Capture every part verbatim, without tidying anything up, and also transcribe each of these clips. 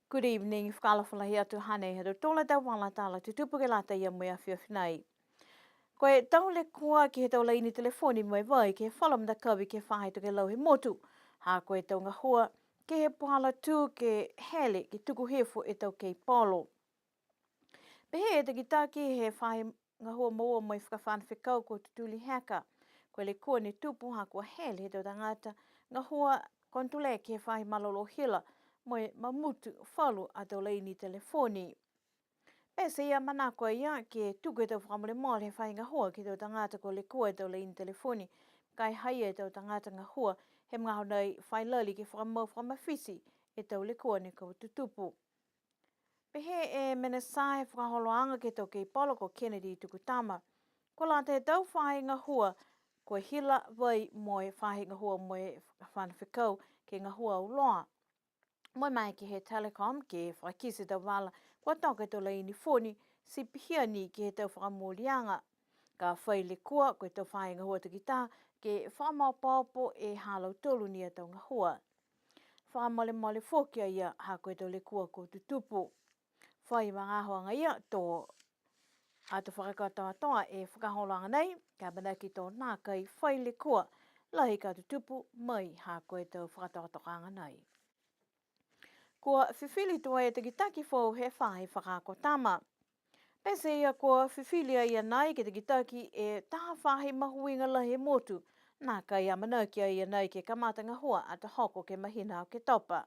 Good evening, fakaalofa lahi atu, hanei ha tautolu a tau vala tala tutupu ke lata ia mo e afiafi nei. Ko e tau lekua ke he tau laini telefoni mo e vai ke he falu matakavi ke he faahi tokelau he motu. Ha ko e tau gahua ke he puhala tū ke hele ke tuku hifo e tau keipolo. Pehē e takitaki he faahi gahua moua mo e fakafano fekau ko Tutuli Heka. Ko e lekua ne tupu ha kua hele he tau tagata gahua konotuleke he faahi malolō hila mo e mamutu falu a tau laini telefoni. Pete ia manako a ia ke tuku e tau fakamolemole he faahi gahua ke he tau tagata kua lekua e tau laini telefoni, ka e ha ia e tau tagata gahua he magaaho nei fai lali ke fakamau fakamafiti e tau lekua ne kua tutupu. Pehē e Minisita he fakaholoaga ke he tau keipolo ko Kennedy Tukutama, kua lata he tau faahi gahua, ko e hila vai mo e faahi gahua mo e fakafano fekau ke gahua auloa. Mo e maeke he Telecom ke fakakite e tau vala kua toka e tau laini foni, ti pihia ni ke he tau fakamooliaga. Ka fai lekua ko e tau faahi gahua takitaha ke fakamaopoopo e ha lautolu ni a tau gahua. Fakamolemole foki a ia ha ko e tau lekua kua tutupu. Fai magaaho agaia to ato fakakatoatoa e fakaholoaga nei, ka e amanaki to nākai fai lekua lahi ka tutupu mai ha ko e tau fakatokatokaaga nei. Kua fifili tuai e takitaki foou he faahi fakaako tama. Pete ia kua fifili a ia nai ke takitaki e taha faahi mahuiga lahi he motu, nākai amanaki a ia nai ke kamata gahua ato hoko ke he mahina Oketopa.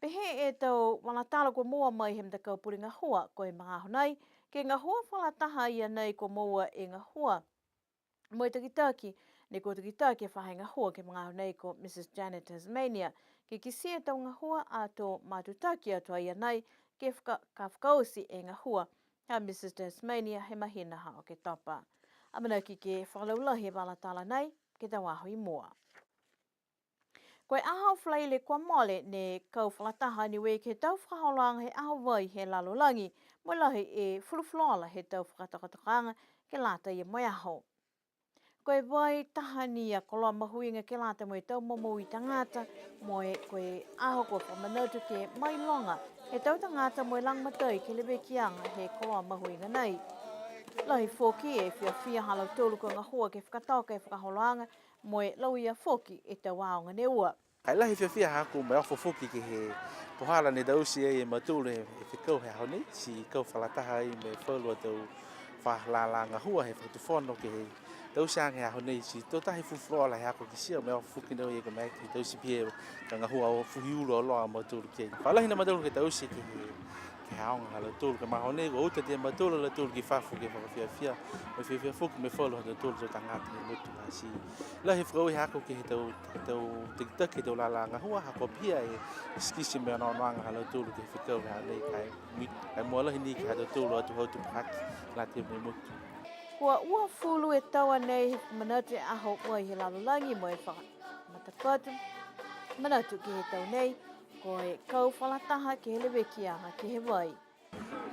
Pehē e tau vala tala kua moua mai he matakau pule gahua, ko e magaaho nei, ke gahua fakalataha a ia nei kua moua e gahua mo e takitaki, ne kua takitaki e faahi gahua ke he magaaho nei ko Mrs Janet Tasmania, ke kitia e tau gahua ato matutaki atu a ia nei, ke faka-, ka fakaoti e gahua ha Mrs Tasmania he mahina ha Oketopa. Amanaki ke fakalaulahi e vala tala nei ke he tau aho i mua. Ko e aho Falaile kua mole ne kau fakalataha a Niue ke he tau fakaholoaga he aho vai he lalolagi, mo e lahi e fulufuluola he tau fakatokatokaaga ke lata ia mo e aho. Ko e vai taha ni a koloa mahuiga ke lata mo e tau momoui tagata, mo e ko e aho kua fakamanatu ke mailoga e tau tagata mo e lagomatai ke he levekiaga he koloa mahuiga nei. Lahi foki e fiafia ha lautolu kua gahua ke fakatoka e fakaholoaga, mo e lauia foki e tau aoga ne ua. Ka e lahi e fiafia haaku mo e ofo foki ke he puhala ne taute ai e mautolu e, e fekau he aho nei, ti kau fakalataha ai mo e falu a tau fa-, lala gahua he fakatufono ke he tauteaga he aho nei, ti to taha fulufuluola haaku ke kitia mo e ofo foki ne ua ia ka maeke ke taute pihia ka gahua o fuhi ulu auloa a mautolu ki ai. Fa lahi ni a mautolu ke taute ke he ke he aoga ha lautolu, ka e he magaaho nei, kua uta e mautolu a lautolu ki fafo ke fakafiafia, mo e fiafia foki mo e falu ha tautolu tau tagata he motu ha ti. Lahi e fakaaue haaku ke he tau, tau takitaki he tau lala gahua, ha kua pihia e, e tikite mo e onoonoaga ha lautolu ke he fekau he aho nei, ka e mui-, ka e mua lahi ni ke he ha tautolu a atuhau tupu hake, lata mo e motu. Kua uafulu e tau a nei he manatu e aho vai he lalolagi mo e fakamatapatu, manatu ke he tau nei, ko e kau fakalataha ke he levekiaga ke he vai.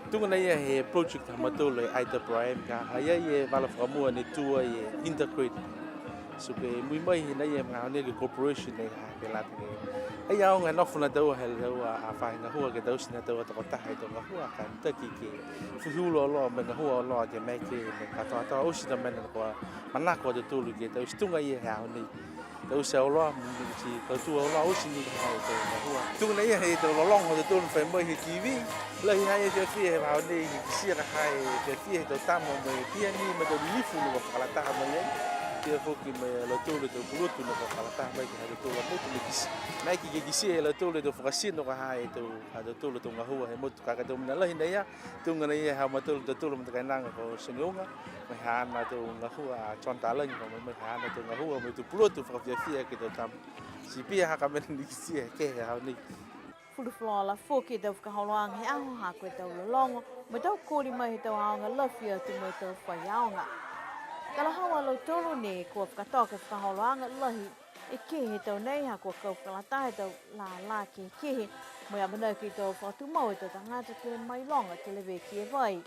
Tuga nai ia he project ha mautolu e I W M ka, ha i ai e vala fakamua ne tū ai e Intercredit. So ke mui mai he nai e magaaho nei ke corporation nei ha ke lata ke. Ai aoga e nofo na taua he taua a faahi gahua ke taute na taua tokotaha e tau gahua ka mitaki ke fuhi ulu auloa mo e gahua auloa ke maeke mo e katoatoa oti na mena kua manako a tautolu ke taute tuga ia he aho nei. Taute auloa, mo e ti kautū auloa, oti ni ka ha e tau gahua. Tuga nai ia he tau lologo ha tautolu fai mai he T V. Lahi ha ia e fiafia he vahā nei, he kitia ka ha e fiafia he tau tama mo e pihia ni mo e tau lilifu ne kua fakalataha mai ai. Pihia foki mo e lautolu tau pulotu ne kua fakalataha mai ke he ha tautolu a motu mo e kisi-, maeke ke kitia e lautolu e tau fakatino ka ha e tau, ha tautolu tau gahua he motu ka ko e tau mena lahi nai ia. Tuga nai ia ha mautolu tautolu matakainaga ko Seniuga, mo e haana tau gahua a John Talagi, mo e haana tau gahua mo e tau pulotu fakafiafia ke he tau tama. Ti pihia ha ko e mena ne kitia ke he aho nei. Fulufuluola foki e tau fakaholoaga he aho ha ko e tau lologo, mo e tau koli mai he tau aoga lafi atu mo e tau faiaoga. Talahau a lautolu ne kua fakatoka e fakaholoaga lahi e kehe he tau nei, ha kua kau fakalataha e tau lala kehekehe, mo e amanaki to fakatumau e tau tagata ke mailoga ke leveki e vai.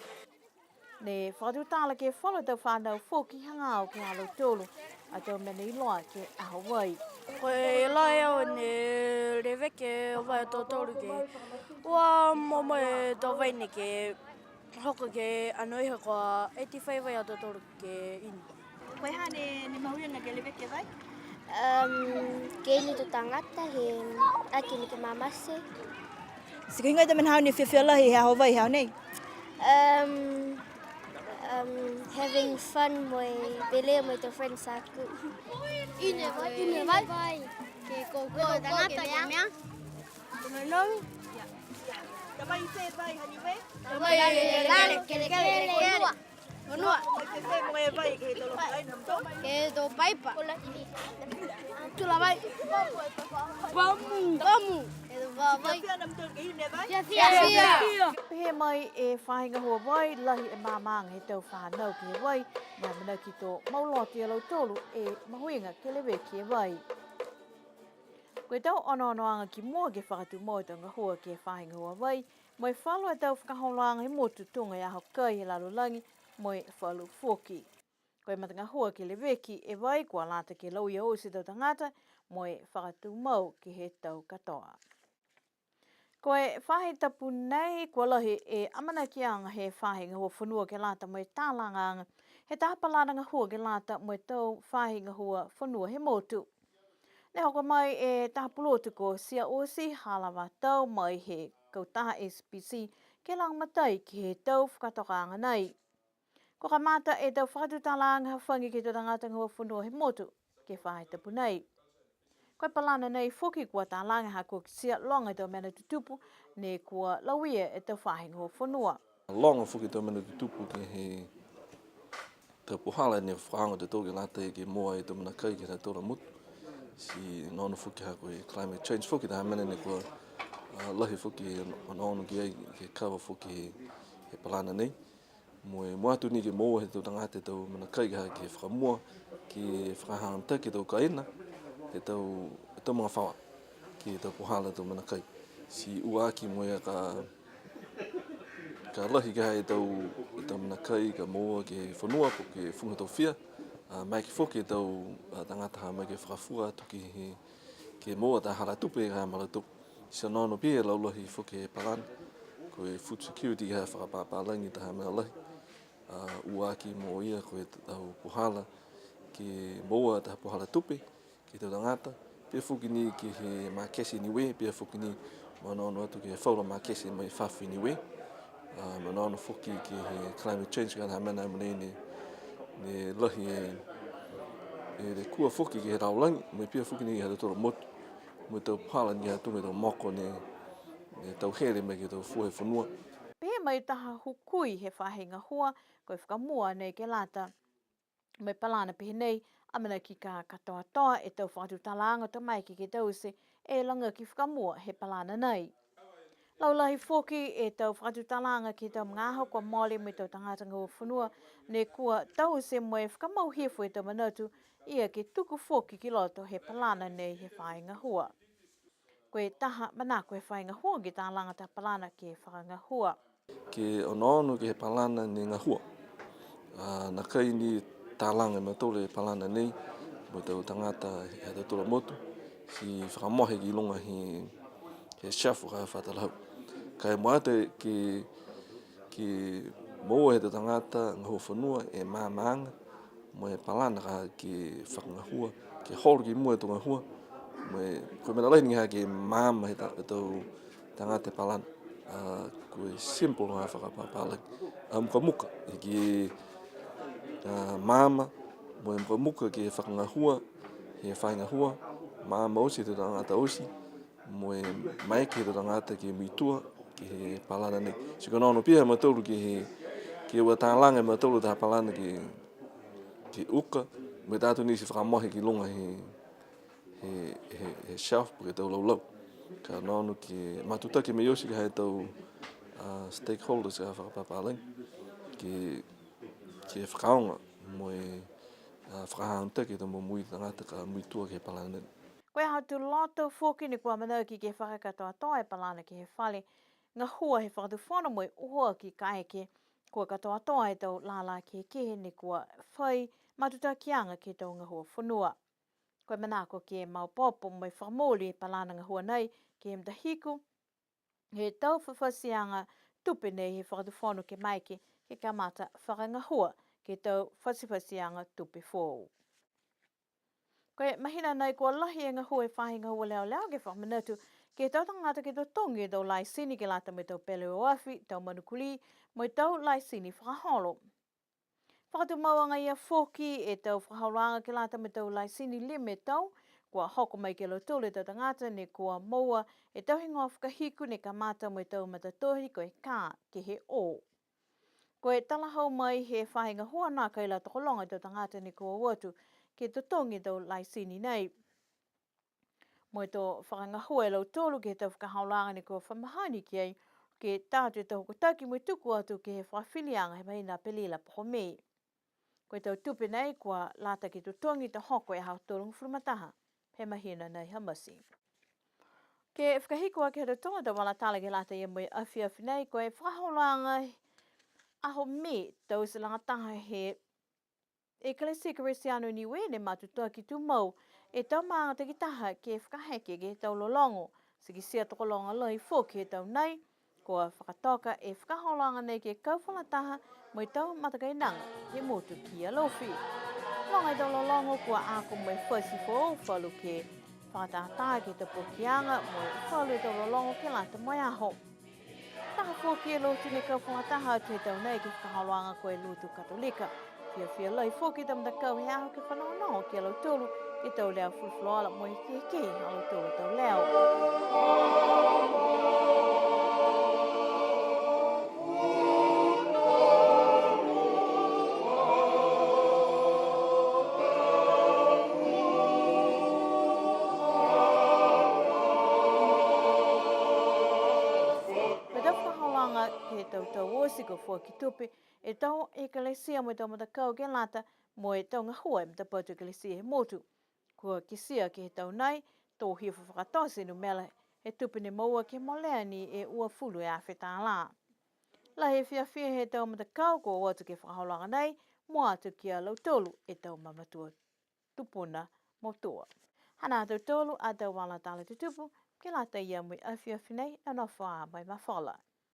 Ne fakatutala ke he falu tau fanau foki hagaao ke he ha lautolu a tau mena iloa ke he aho vai. Ko e lahi au ne leveki e vai ha tautolu ke ua momoui e tau vai ne ke hoko ke anoiha kua eighty-five vai ha tautolu ke inu. Ko e ha ne, ne mahuiga ke leveki e vai? Um, ke inu e tau tagata he ati ni ke mamate. Ti ko e heigoa e tau mena ha ne fiafia lahi he aho vai he aho nei? Um, um, having fun mo e pele mo e tau friends aku. Inu e vai, inu e vai. Ke koukou e tagata ke mea. Ke nonofo. Ka mai fē vai ha Niue? Ka mai lele, kelekele, kelekele. Fonua. Mai fē mo e vai ke he tau loto kai na mautolu? Ke he tau paipa. Tula vai. Pamu. Pamu. Ke he tau vai. Fiafia na mautolu ke inu e vai? Fiafia. Fiafia. Pehē mai e faahi gahua vai, lahi e maamaaga he tau fanau ke he vai, ne amanaki to mau loto a lautolu e mahuiga ke leveki e vai. Ko e tau onoonoaga ki mua ke fakatumau e tau gahua ke he faahi gahua vai, mo e falu a tau fakaholoaga he motu tuga e aho kai he lalolagi, mo e falu foki. Ko e matagahua ke leveki e vai kua lata ke lauia oti e tau tagata, mo e fakatumau ke he tau katoa. Ko e faahi tapu nei kua lahi e amanakiaga he faahi gahua fonua ke lata mo e talagaaga he taha palana gahua ke lata mo e tau faahi gahua fonua he motu. Ne hoko mai e taha pulotu ko Siaosi Halavatau mai he kautaha S P C ke lagomatai ke he tau fakatokaaga nei. Kua kamata e tau fakatutalaaga hafagi ke he tau tagata gahua fonua he motu ke he faahi tapu nei. Ko e palana nei foki kua talaga ha kua kitia loga e tau mena tutupu ne kua lauia e tau faahi gahua fonua. Loga foki e tau mena tutupu ke he tau puhala ne fakaaoga e tautolu ke lata ke moua e tau mena kai ke he ha tautolu a motu. Ti onoono foki ha ko e climate change foki taha mena ne kua, a, lahi foki e onoono ki ai ke kava foki he, he palana nei. Mo e mua atu ni ke moua he tau tagata e tau mena kai ke he fakamua, ke fakahagahaga ke he tau kaina, he tau, he tau magafaoa, ke he tau puhala tau mena kai. Ti ua aki mo e ka, ka lahi ke he tau, tau mena kai ka moua ke he fonua, po ke fuga tau fia, a, maeke foki e tau, a, tagata ha maeke ke fakafua atu ke he, ke moua taha hala tupe ka ma lautolu. Ti onoono pihia e laulahi foki he palana, ko e food security ka fakapapālagi taha mena lahi. A, ua aki mo ia ko e tau puhala ke moua taha puhala tupe ke he tau tagata, pihia foki ni ke he maketi Niue, pihia foki ni mo e onoono atu ke he falu a maketi mai fafo i Niue. A, mo e onoono foki ke he climate change ka taha mena mogonei ne, ne lahi e, e lekua foki ke he lalolagi, mo e pihia foki ni ke he ha tautolu a motu, mo e tau puhala ni ha tautolu a tau moko ne, ne tau hele mai ke he tau fua he fonua. Pehē mai taha hukui he faahi gahua, ko e fakamua nei ke lata mo e palana pehē nei, amanaki ka katoatoa e tau fakatutalaaga to maeke ke taute e lagaki fakamua he palana nei. Laulahi foki e tau fakatutalaaga ke he tau magaaho kua mole mo e tau tagata gahua fonua, ne kua taute mo e fakamau hifo e tau manatu, ia ke tuku foki ki loto he palana nei he faahi gahua. Ko e taha manako he faahi gahua ke talaga taha palana ke fakagahua. Ke onoono ke he palana ne gahua. A, nākai ni talaga e mautolu e palana nei, mo e tau tagata he ha tautolu a motu, ti fakamohe ki luga he, he shelf ka fakatalahau. Ka e mua atu ke, ke moua he tau tagata gahua fonua e maamaaga, mo e palana ka ke fakagahua, ke holo ki mua e tau gahua, mo e, ko e mena lahi ni ha ke maama he ta-, tau tagata e palana. A, ko e simple ha fakapapālagi. A, mukamuka, ke, a, maama, mo e mukamuka ke fakagahua, he faahi gahua, maama oti he tau tagata oti, mo e maeke he tau tagata ke muitua, ke he palana nei. Ti kua onoono pihia a mautolu ke he, ke ua talaga e mautolu taha palana ke, ke uka, mo e taha atu ni ti fakamohe ki luga he, he, he, he shelf po ke tau laulau. Ka onoono ke matutaki mai oti ke he tau, a, stakeholders ka fakapapālagi, ke, ke fakaaoga mo e, a, fakahagahaga ke he tau momoui tagata ka muitua ke he palana nei. Ko e aho Tuloto foki ne kua amanaki ke fakakatoatoa e palana ke he fale gahua he Fakatufono mo e uho aki kaeke kua katoatoa e tau lālā kehekehe ne kua fai matutakiaga ke he tau gahua fonua. Ko e manako ke maopoopo mo e fakamooli e palana gahua nei ke he matahiku, he tau fafatiaga tupe nei he Fakatufono ke maeke ke kamata fakagahua ke he tau fatifatiaga tupe foou. Ko e mahina nei kua lahi e gahua he faahi gahua leoleo ke fakamanatu ke he tau tagata ke totogi e tau laisini ke lata mo e tau peleoafi, tau manu kulī, mo e tau laisini fakaholo. Fakatumau agaia foki e tau fakaholoaga ke lata mo e tau laisini lima e tau, kua hoko mai ki a lautolu e tau tagata ne kua moua e tau higoa fakahiku ne kamata mo e tau matatohi ko e kā ke he ō. Ko e talahau mai he faahi gahua nākai la tokologa e tau tagata ne kua o atu ke totogi e tau laisini nei. Mo e to fakagahua e lautolu ke he tau fakaholoaga ne kua fa mahani ki ai, ke tā atu e tau hokotaki mo e tuku atu ke he fakafiliaga he mahina Apelila po ko Mē. Ko e tau tupe nei kua lata ke totogi to hoko e aho tolugofulu ma taha he mahina nei ha Mati. Ke fakahiku aki ha tautolu a tau vala tala ke lata ia mo e afiafi nei, ko e fakaholoaga aho Mē taute lagataha he Ekalesia Kerisiano Niue ne matutaki tumau e tau maaga takitaha ke fakaheke ke he tau lologo. Ti kitia tokologa lahi foki he tau nei, kua fakatoka e fakaholoaga nei ke kau fakalataha mo e tau matakainaga he motu ki Alofi. Loga e tau lologo kua ako mo e fati foou, falu ke fakatātā ke he tau pokiaga, mo e falu e tau lologo ke lata mo e aho. Taha foki e lotu ne kau fakalataha atu he tau nei ke he fakaholoaga ko e lotu Katolika. Fiafia lahi foki e tau matakau he aho ke fanogonogo ki a lautolu ke he tau leo fulufuluola mo e kehekehe ha lautolu a tau leo. Ko e tau fakaholoaga ke he tau tau oti kua foaki tupe e tau ekalesia mo e tau matakau ke lata mo e tau gahua he matapatu ekalesia he motu. Kua kitia ke he tau nei, to hifo fakatote e numela he tupe ne moua ke molea ni e uafulu e afe tālā. Lahi e fiafia he tau matakau kua o atu ke he fakaholoaga nei, mua atu ki a lautolu e tau mamatua tupuna motua. Hanā ha tautolu a tau vala tala tutupu ke lata ia mo e afiafi nei, nonofo ā mo e mafola.